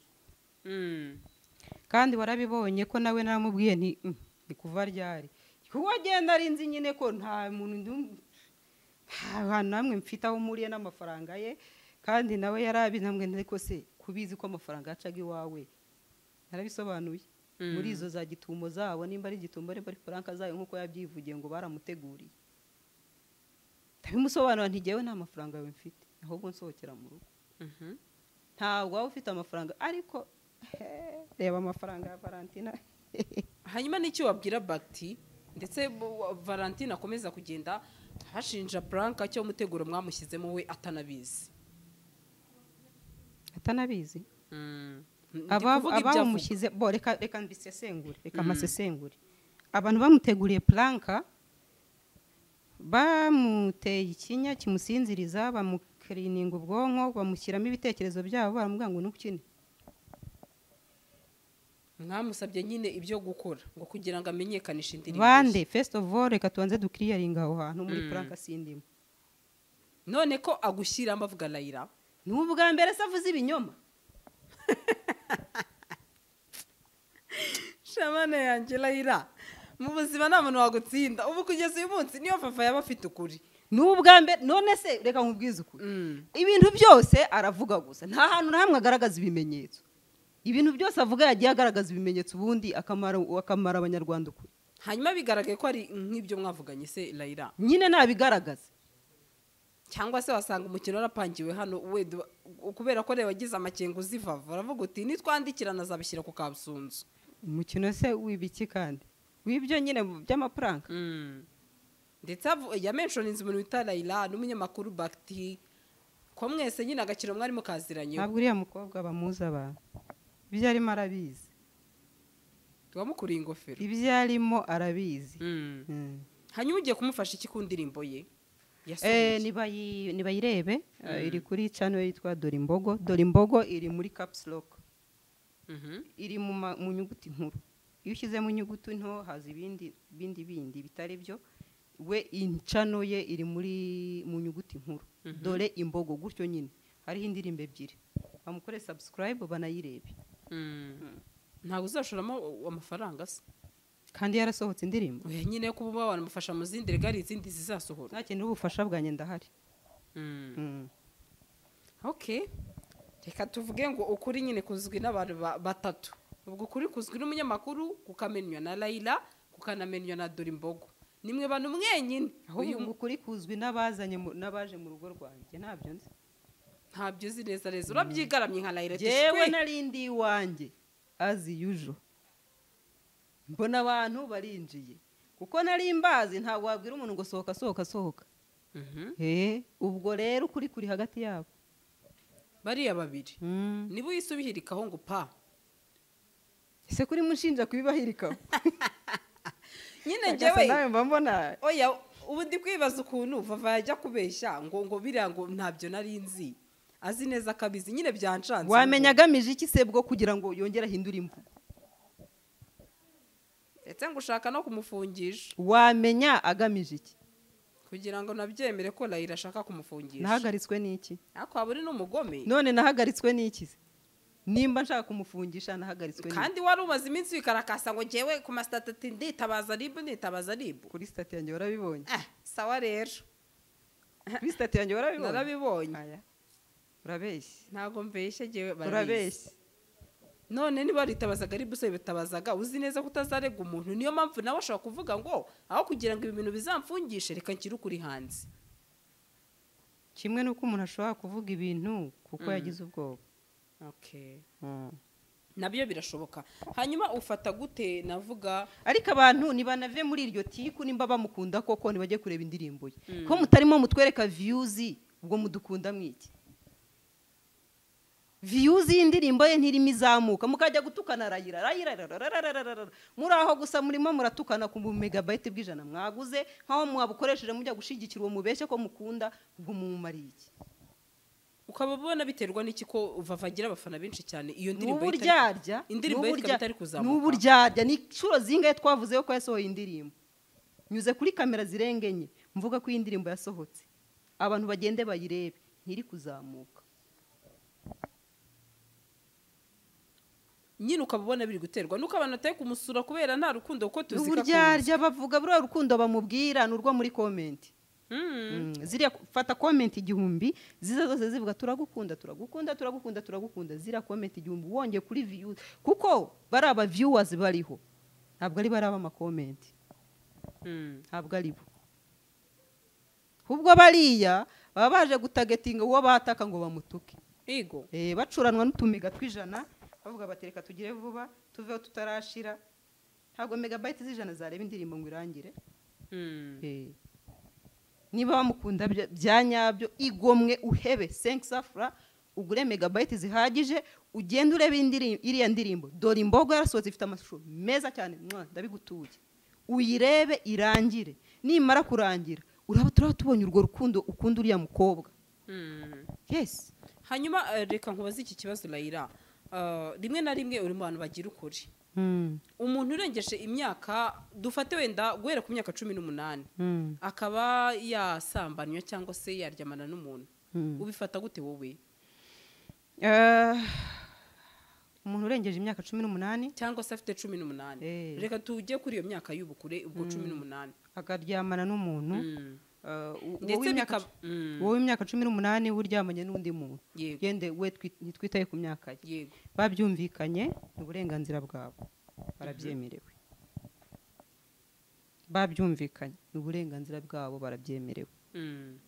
Kandi warabibonye ko nawe naramubwiye nti "Ni kuva ryari?" Kuko agenda ari nzi nyine ko nta muntu nta hantu namwe mfite aho mpuriye n'amafaranga ye, kandi nawe yarabinambwe. Ariko se kubizi ko amafaranga yacaga iwawe? Narabisobanuye muri izo za gitumo zabo, nimba ari gitumo, nimba ari prank zayo, nk'uko yabyivugiye ngo baramuteguriye. Ndabimusobanura nti jyewe nta mafaranga yawe mfite, ahubwo nsohokera mu rugo. Ntabwo waba ufite amafaranga, ariko reba amafaranga ya Valentina. Hanyuma n'icyo wabwira Bagiti ndetse Valentine akomeza kugenda hashinja prank cyo muteguro mwamushyizemo we atanabizi? Atanabizi? Ndi kuvuga ibyo avuga. Abamushyize bo, reka mbisesengure, reka masesengure. Abantu bamuteguriye prank, bamuteye ikinya kimusinziriza, bamukirininga ubwonko, bamushyiramo ibitekerezo byabo, baramubwira ngo ntukine. Mwamusabye nyine ibyo gukora ngo kugira ngo amenyekanishe indirimbo ye. Bande? First of all, reka tubanze dukiriyaringa aho hantu muri prank sindimo. None ko agushyiramo avuga Layira? Ni ubwa mbere se avuze ibinyoma? Shamane yanjye Layira, mu buzima nta muntu wagutsinda. Ubu kugeza uyu munsi niyo Fafa yaba afite ukuri. Ni ubwa mbere? None se reka nkubwize ukuri, ibintu byose aravuga gusa, nta hantu na hamwe agaragaza ibimenyetso. Ibintu byose avuga yagiye agaragaza ibimenyetso, ubundi akamara abanyarwanda ukuri. Hanyuma bigaragaye ko ari nk'ibyo mwavuganye se Layira? Nyine nabigaragaza. Cyangwa se wasanga umukino warapangiwe hano wenda kubera ko reba wagize amakenga uzivava, uravuga uti nitwandikirana azabishyira ku kabusunzu. Umukino se w'ibiki kandi w'ibyo nyine by'amaprank? Ndetse yamenshoninze umuntu wita Layira n'umunyamakuru Bagiti, ko mwese nyine agakino mwari mukaziranyeho. Ntabwo uriya mukobwa bamuzi abantu, ibyo arimo arabizi. Wamukuriye ingofero. Ibyo arimo arabizi. Hanyuma ugiye kumufasha iki ku ndirimbo ye yasohoye? Nibayirebe, iri kuri channel yitwa Dore Imbogo. Dore Imbogo iri muri caps lock, iri mu nyuguti nkuru. Iyo ushyize mu nyuguti nto haza ibindi bindi bitari byo. We channel ye iri mu nyuguti nkuru, Dore Imbogo gutyo nyine. Hariho indirimbo ebyiri, bamukore subscribe banayirebe. Ntabwo uzashoramo amafaranga se? Kandi yarasohotse indirimbo. Oya nyine, kuba wanamufasha mu zindi regari, izindi zizasohora. Ntakenera ubufasha bwanjye, ndahari. Okay, reka tuvuge ngo ukuri nyine kuzwi n'abantu batatu. Ubwo ukuri kuzwi n'umunyamakuru, kukamenywa na Layila, kukanamenywa na Dore Imbogo, nimwe bantu mwenyine. Ahubwo Uyu ngo ukuri kuzwi n'abazanye n'abaje mu rugo rwanjye, ntabyo nzi. Ntabyo uzi neza neza, urabyigaramye nka Layila ati, Jewe "Shwi." nari ndi iwanjye as usual, mbona abantu barinjiye. Kuko nari mbazi, ntabwo wabwira umuntu ngo sohoka, sohoka, sohoka. Ubwo rero ukuri kuri hagati yabo. Bariya babiri niba uhise ubihirikaho ngo pa. Ese kuri mushinja kubibahirikaho? Nyine Agasa njyewe nawe mba mbona. Oya, ubu ndi kwibaza ukuntu Vava yajya kubeshya ngo biriya ngo ntabyo nari nzi, azi neza akabizi nyine, byanshanze. Wamenya agamije iki se bwo kugira ngo yongere ahindure imvugo? Ndetse ngo ushaka no kumufungisha. Wamenya agamije iki? Kugira ngo nabyemere ko Layira ashaka kumufungisha. Nahagaritswe n'iki? Ariko waba uri n'umugome. None nahagaritswe n'iki? Nimba nshaka kumufungisha nahagaritswe n'iki? Kandi wari umaze iminsi wikarakasa ngo njyewe ku masitati nditabaza RIB, nditabaza RIB. Kuri sitati yanjye warabibonye? Sawa rero. Kuri sitati yanjye warabibonye? Narabibonye. Aya. Urabeshye. Ntabwo mbeshye njyewe, barabizi. Urabeshye. None niba ritabazaga RIB se bitabazaga uzi neza ko utazarega umuntu, niyo mpamvu nawe ashobora kuvuga ngo aho kugira ngo ibi bintu bizamfungishe reka nshyire ukuri hanze. Kimwe nuko umuntu ashobora kuvuga ibintu kuko yagize ubwoba. Okay. Nabyo birashoboka. Hanyuma ufata gute navuga ariko abantu nibanave muri iryo tiku, nimba bamukunda koko nibajye kureba indirimbo ye. Ko mutarimo mutwereka views, ubwo mudukunda mwiki? Views y'indirimbo ye ntirimo izamuka, mukajya gutukana Rayira Rayira rararararara. Muri aho gusa murimo muratukana ku megabyte bw'ijana mwaguze, nkaho mwabukoresheje mujya gushigikira uwo mubeshye ko mukunda, ubwo mumumariye iki? Ukaba ubona biterwa n'iki ko Vava agira abafana benshi cyane iyo ndirimbo N'uburyarya, indirimbo ye ikaba itari kuzamuka? N'uburyarya. Ni inshuro zingahe twavuze ko yasohoye indirimbo? Nyuze kuri kamera zirenga enye mvuga ko iyi ndirimbo yasohotse, abantu bagende bayirebe, ntiri kuzamuka. Nyine ukaba ubona biri guterwa nuko abantu batari kumusura kubera nta rukundo, kuko tuzi ko N'uburyarya. Bavuga buriya rukundo bamubwira ni urwo muri comment. Ziriya fata comment 1000 ziza zose zivuga turagukunda, turagukunda, turagukunda, turagukunda. Ziriya comment 1000 wongeye kuri views, kuko bari aba viewers bariho, ntabwo ari bari aba comment. Ntabwo ari bo, ubwo bariya baba baje gutagetinga uwo bataka ngo bamutuke. Yego. Bacuranwa n'utumiga tw'ijana bavuga batereka tugire vuba tuveho tutarashira. Ntabwo megabyte z'ijana zareba indirimbo ngo irangire. Niba bamukunda bya nyabyo, igomwe uhebe 5 safra ugure megabyte zihagije ugende urebe iriya ndirimbo. Dore imbogo yarasohotse ifite amashusho meza cyane, mwa ndabigutuye, uyirebe irangire. Nimara kurangira uraba turaba tubonye urwo rukundo ukunda uriya mukobwa. Yes. Hanyuma reka nkubaze iki kibazo Layira. Rimwe na rimwe uri mu bantu bagira ukuri. Umuntu urengeje imyaka, dufate wenda guhera ku myaka 18, akaba yasambanywa cyangwa se yaryamana n'umuntu, ubifata gute wowe? Umuntu urengeje imyaka 18 cyangwa se afite 18, reka tujye kuri iyo myaka y'ubukure, ubwo 18, akaryamana n'umuntu, ndetse wowe imyaka 18 uryamanye n'undi muntu, yende we ntitwitaye ku myaka ye, babyumvikanye ni uburenganzira bwabo, barabyemerewe. Babyumvikanye ni uburenganzira bwabo, barabyemerewe.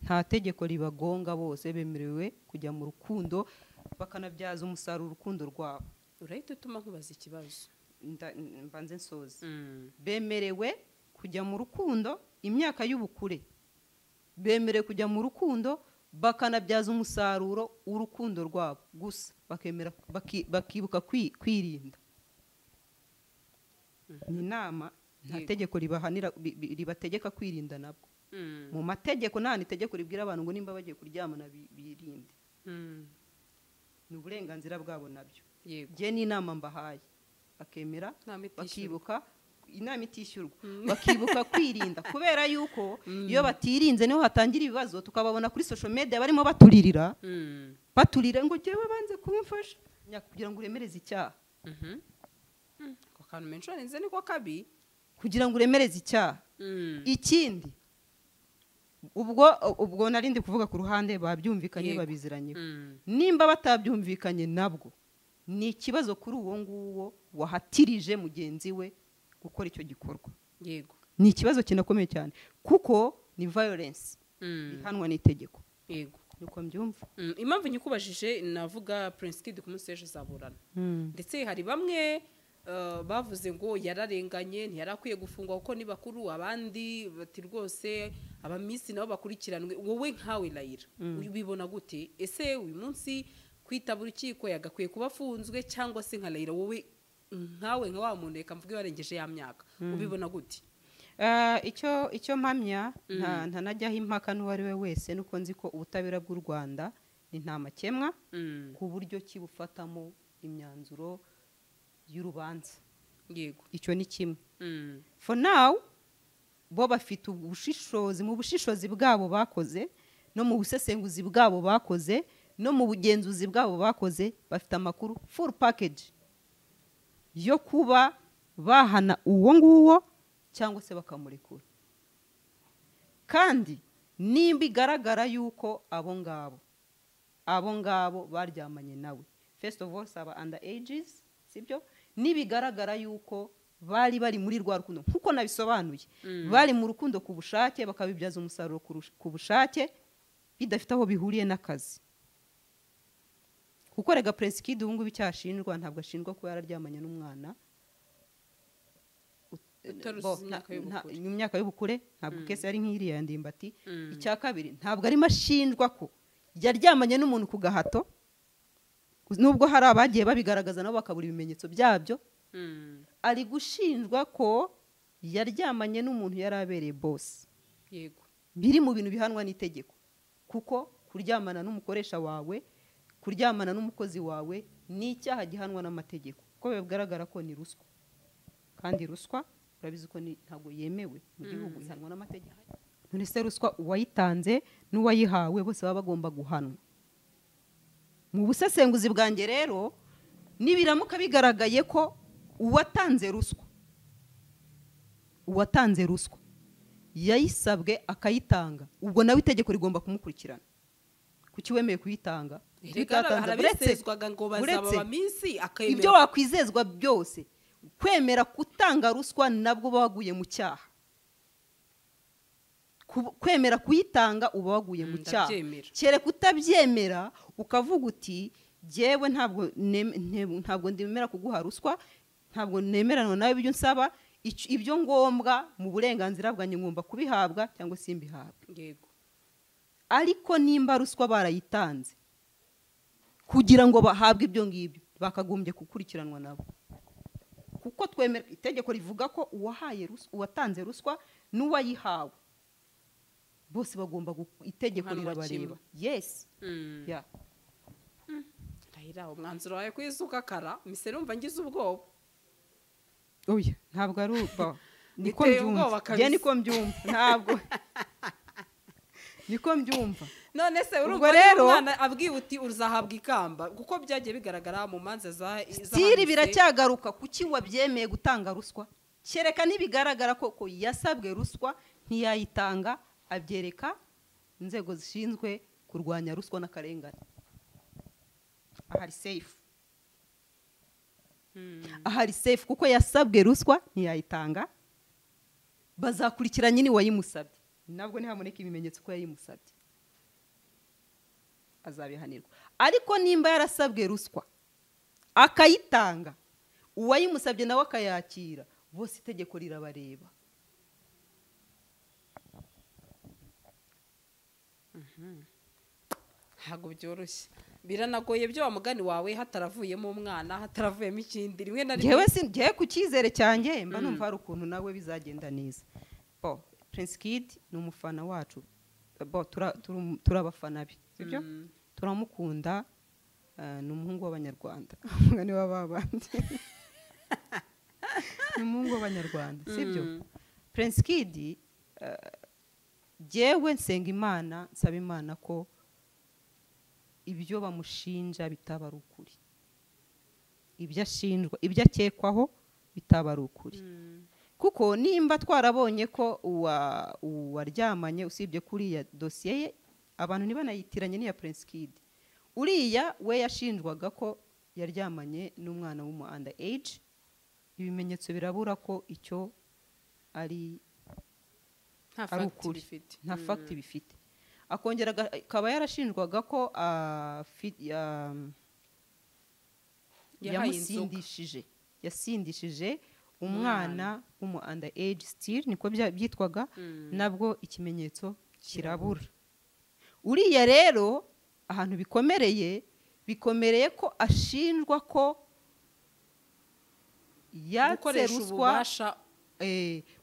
Nta tegeko ribagonga, bose bemerewe kujya mu rukundo bakanabyaza umusaruro urukundo rwabo. Urahita utuma nkubaza ikibazo. Mbanze nsoze. Bemerewe kujya mu rukundo imyaka y'ubukure, bemerewe kujya mu rukundo bakanabyaza umusaruro urukundo rwabo, gusa bakemera bakibuka kwirinda. Ni inama, nta tegeko ribahanira ribategeka kwirinda nabwo. Mu mategeko nta itegeko ribwira abantu ngo nimba bagiye kuryamana birinde. Ni uburenganzira bwabo nabyo. Nge ni inama mbahaye, bakemera bakibuka inama itishyurwa, bakibuka kwirinda, kubera yuko iyo batirinze niho hatangira ibibazo, tukababona kuri social media barimo baturirira, baturira ngo jewe banze kumfasha kugira ngo uremereze icyaha. Ako kantu mentioninze niko kabi, kugira ngo uremereze icyaha. Ikindi ubwo narindi kuvuga ku ruhande babyumvikanye babiziranye, nimba batabyumvikanye nabwo ni ikibazo kuri uwo nguwo wahatirije mugenzi we gukora icyo gikorwa. Yego. Ni ikibazo kinakomeye cyane kuko ni violence ihanwa n'itegeko. Yego. Nuko mbyumva. Impamvu nyikubajije navuga Prince Kid ku munsi w'ejo azaburana. Ndetse hari bamwe bavuze ngo yararenganye ntiyarakwiye gufungwa kuko ni bakuru, abandi bati rwose abamisi nabo bakurikiranwe. Wowe nkawe Layira ubibona gute? Ese uyu munsi kwitaba urukiko yagakwiye kuba afunzwe cyangwa se nka Layira wowe nkawe nka wa muntu reka mvuge warengeje ya myaka, ubibona gute? Icyo mpamya ntanajyaho impaka n'uwo ari we wese, nuko nzi ko ubutabera bw'u Rwanda ni nta makemwa ku buryo kibufatamo imyanzuro y'urubanza. Yego. Icyo ni kimwe. For now bo bafite ubushishozi, mu bushishozi bwabo bakoze, no mu busesenguzi bwabo bakoze, no mu bugenzuzi bwabo bakoze, bafite amakuru full package yo kuba bahana uwo nguwo cyangwa se bakamurekura. Kandi nimba igaragara yuko abo ngabo baryamanye nawe, first of all saba under ages, sibyo? Nibigaragara yuko bari muri rwa rukundo nkuko nabisobanuye, bari mu rukundo ku bushake, bakabibyaza umusaruro ku bushake, bidafite aho bihuriye n'akazi, kuko rega Prince Kid ubu ngubu icyaha ashinjwa, ntabwo ashinjwa kuba yararyamanye n'umwana utaruzuza imyaka y'ubukure. Mu myaka y'ubukure, ntabwo case yari nk'iriya ya Ndimbati. Icya kabiri, ntabwo arimo ashinjwa ko yaryamanye n'umuntu ku gahato, nubwo hari abagiye babigaragaza nabo bakabura ibimenyetso byabyo. Ari gushinjwa ko yaryamanye n'umuntu yari abereye boss, biri mu bintu bihanwa n'itegeko, kuko kuryamana n'umukoresha wawe, kuryamana n'umukozi wawe ni icyaha gihanwa n'amategeko, kuko bigaragara ko ni ruswa, kandi ruswa urabizi ko ntabwo yemewe mu gihugu, ihanwa n'amategeko. None se ruswa uwayitanze n'uwayihawe bose baba bagomba guhanwa. Mu busesenguzi bwanjye rero, nibiramuka bigaragaye ko uwatanze ruswa yayisabwe akayitanga, ubwo nawe itegeko rigomba kumukurikirana. Kuki wemeye kuyitanga? Kuki Erega utatanze? hari abisezwaga ngo bazaba Uretse abaminsi, akemera. Ibyo wakwizezwa byose, kwemera gutanga ruswa nabwo uba waguye mu cyaha. Kwemera kuyitanga uba waguye mu cyaha. Ndabyemera. Kereka utabyemera, ukavuga uti: "Jyewe ntabwo ndemera kuguha ruswa, ntabwo nemeranwa nawe ibyo unsaba, ibyo ngombwa mu burenganzira bwanjye ngomba kubihabwa cyangwa simbihabwe." Ariko nimba ruswa barayitanze kugira ngo bahabwe ibyo ngibyo, bakagombye gukurikiranwa nabo, kuko twemera itegeko rivuga ko uwahaye ruswa, uwatanze ruswa n'uwayihawe bose bagomba itegeko Guhanwa rirabareba. kimwe. Yes. Yeah. Ndahira, umwanzuro wawe kwisuka kara mise numva ngize ubwoba. Oya, ntabwo ari uba niko Biteye mbyumva. ubwoba Njye kabisa. niko mbyumva, ntabwo niko mbyumva. None se Ubwo urumva niba rero- umwana abwiwe uti uzahabwa ikamba, kuko byagiye bigaragara mu manza za still z'ahahise. Biracyagaruka kuki wabyemeye gutanga ruswa, kereka nibigaragara ko yasabwe ruswa ntiyayitanga, abyereka inzego zishinzwe kurwanya ruswa n'akarengane, ahari safe. Ahari safe, kuko yasabwe ruswa ntiyayitanga, bazakurikira nyine uwayimusabye. Nabwo ntihaboneka ibimenyetso ko yayimusabye, azabihanirwa. Ariko nimba yarasabwe ruswa akayitanga, uwayimusabye nawe akayakira, bose itegeko rirabareba. Ntabwo byoroshye, biranagoye byo wa mugani wawe, hataravuyemo umwana, hataravuyemo ikindi, rimwe na rimwe. Njyewe si njyewe, ku cyizere cyanjye mba numva hari ukuntu nawe bizagenda neza. Bo Prince Kid ni umufana wacu, bo turi abafana be, sibyo? Turamukunda, ni umuhungu w'Abanyarwanda, umugani w'ababandi, ni umuhungu w'Abanyarwanda, sibyo? Prince Kid, jyewe nsenga Imana, nsaba Imana ko ibyo bamushinja bitaba ari ukuri, ibyo ashinjwa, ibyo akekwaho bitaba ari ukuri, kuko nimba twarabonye ko uwaryamanye, usibye kuriya dosiye ye abantu ntibanayitiranye n'iya Prince Kid, uriya we yashinjwaga ko yaryamanye n'umwana w'umu under age, ibimenyetso birabura ko icyo ari Nta ari fact ukuri. bifite. Nta fact bifite. Akongera akaba yarashinjwaga ko Yahaye inzoga. yasindishije umwana w'umu under age, still niko byitwaga, nabwo ikimenyetso kirabura. Uriya rero ahantu bikomereye ko ashinjwa ko yatse Gukoresha ruswa, ububasha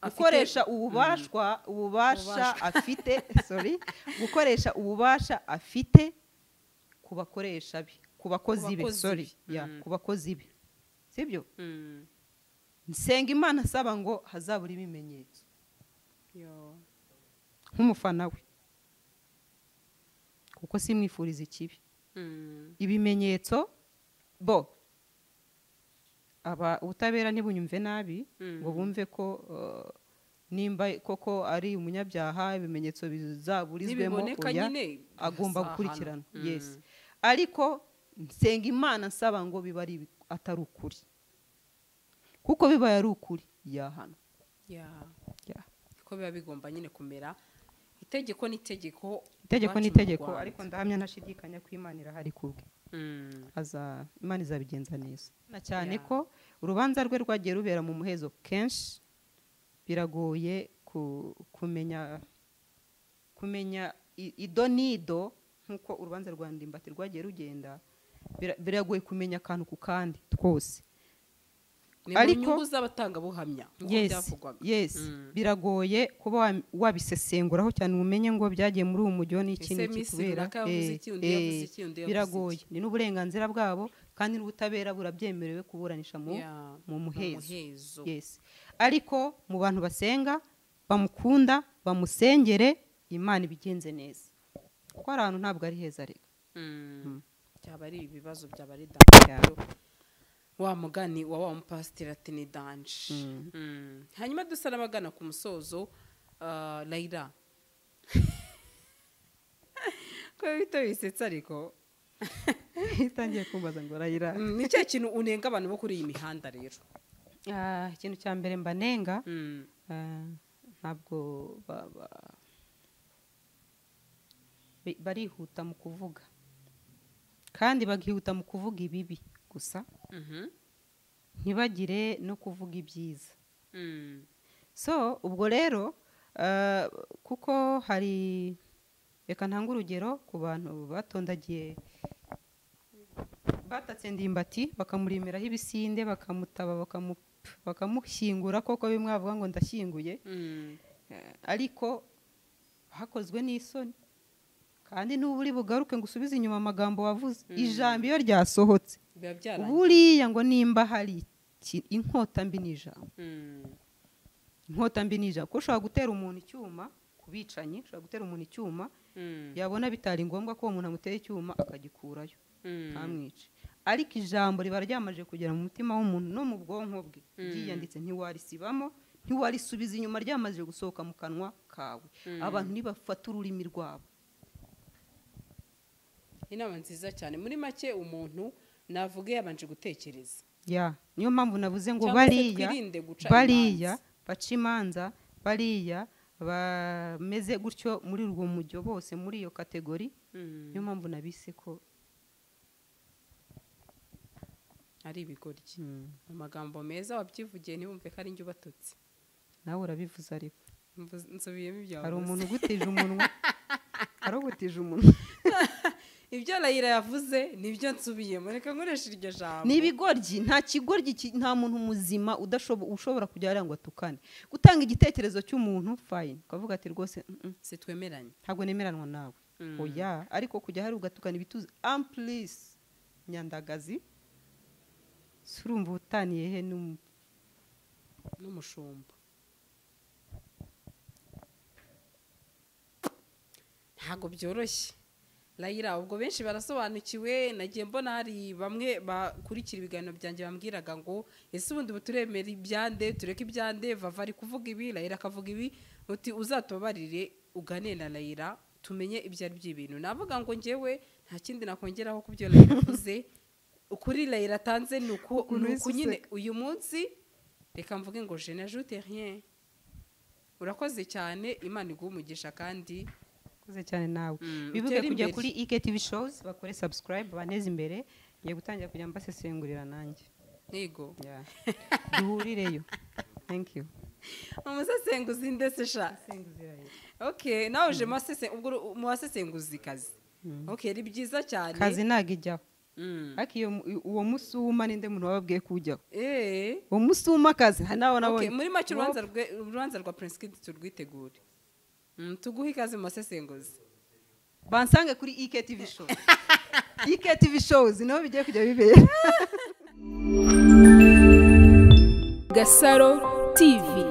gukoresha ububasha Ububasha. afite, sorry, gukoresha ububasha afite ku bakoresha be, ku bakozi be, bakozi sorry, be. yeah, ku bakozi be, sibyo? Nsenga Imana asaba ngo hazabura ibimenyetso nk'umufana we, kuko simwifuriza ikibi. Ibimenyetso bo aba ubutabera ntibunyumve nabi ngo bumve ko nimba koko ari umunyabyaha ibimenyetso bizaburizwemo agomba gukurikirana. Yes, ariko nsenga Imana nsaba ngo biba ari atari ukuri, kuko biba ari ukuri yahana. Ko biba bigomba nyine kumera. Itegeko ni itegeko, itegeko ni itegeko, ariko ndahamya ntashidikanya ko Imana irahari kubwe. Aza Imana izabigenza neza. Na cyane ko urubanza rwe rwagiye rubera mu muhezo kenshi, biragoye kumenya ido nido nkuko urubanza rwa Ndimbati rwagiye rugenda, biragoye kumenya akantu ku kandi twose. Ariko inyungu z'abatanga buhamya nkuko byavugwaga. Yes, biragoye kuba wabisesenguraho cyane umenye ngo byagiye muri uwo mujyo n'iki n'iki kubera biragoye. Ni n'uburenganzira bwabo kandi n'ubutabera burabyemerewe kuburanisha mu muhezo. Yes, ariko mu bantu basenga bamukunda bamusengere Imana ibigenze neza, kuko ari ahantu ntabwo ari heza reka. Byaba ari ibibazo, byaba ari danger. Wa mugani wa mupasiteri ati ni danger. Hanyuma dusa n'abagana ku musozo, Layira ko bito bisetsa ariko itangiye kumbaza ngo Layira ni cyo kintu unenga abantu bo kuri iyi mihanda rero? Ikintu cya mbere mbanenga, ntabwo barihuta mu kuvuga, kandi bakihuta mu kuvuga ibibi gusa, ntibagire no kuvuga ibyiza. So ubwo rero kuko hari, reka ntanga urugero ku bantu batondagiye batatse Ndimbati bakamurimiraho ibisinde, bakamutaba, bakamushyingura koko bimwe bavuga ngo ndashyinguye, ariko hakozwe n'isoni. Kandi n'ubu uri bugaruke ngo usubize inyuma amagambo wavuze, ijambo iyo ryasohotse buriya ngo nimba hari inkota mbi n'ijambo, inkota mbi n'ijambo, kuko ushobora gutera umuntu icyuma ku bicanyi, ushobora gutera umuntu icyuma yabona bitari ngombwa ko uwo muntu amutera icyuma akagikurayo ntamwice, ariko ijambo riba ryamaje kugera mu mutima w'umuntu no mu bwonko bwe ryiyanditse, ntiwarisibamo, ntiwarisubiza inyuma, ryamaze gusohoka mu kanwa kawe. Abantu nibafata ururimi rwabo. Inama nziza cyane. Muri make umuntu navuge yabanje gutekereza. Niyo mpamvu navuze ngo bariya baca imanza, bariya bameze gutyo muri urwo mujyo bose muri iyo kategori, niyo mpamvu nabise ko ari ibigoryi. Mu magambo meza wabyivugiye ntibumve ko ari njye ubatutse. Nawe urabivuze ariko nsubiyemo ibyo wavuze. Hari umuntu ugutije umunwa, hari ugutije umunwa. Ibyo Layira yavuze nibyo nsubiyemo, reka nkoresha iryo jambo. Ni ibigoryi, nta kigoryi, nta muntu muzima ushobora kujya ngo atukane. Gutanga igitekerezo cy'umuntu fine, ukavuga ati rwose sitwemeranye, ntabwo nemeranwa nawe, oya, ariko kujya hari ugatukana ibituzi amplis nyandagazi, surumva utaniye he n'umushumba. Ntabwo byoroshye Layira, ubwo benshi barasobanukiwe. Nagiye mbona hari bamwe bakurikira ibiganiro byanjye bambwiraga ngo ese ubundi buturemera ibyande, tureke ibyande, Vava ari kuvuga ibi, Layira akavuga ibi, uti uzatubabarire ugane na Layira tumenye ibyo ari by'ibintu. Navuga ngo njyewe nta kindi nakongeraho ku byo Layira avuze. Ukuri Layira atanze ni uku nyine uyu munsi reka mvuge ngo je n'ajoute rien. Urakoze cyane, Imana iguhe umugisha kandi cyane nawe. Bibuke kujya kuri IKTV shows bakore subscribe baneze imbere. Ngiye gutangira kujya mbasesengurira nanjye. Yego. Duhurireyo. Thank you. Umusesenguzi ndetse sha. Okay, nawe uje ubwo mu basesenguzi kazi. Okay, ni byiza cyane. Kazi ntago ijyaho. Ariko iyo uwo musuma ninde muntu wababwiye kujyaho? Uwo musuma kazi nawe nabonye. Okay, muri make urubanza rwa Prince Kid turwitegure. Tuguhe ikaze mu basesenguzi. Bansange kuri IKTV show. IKTV shows niho bigiye kujya bibera. Gasaro TV.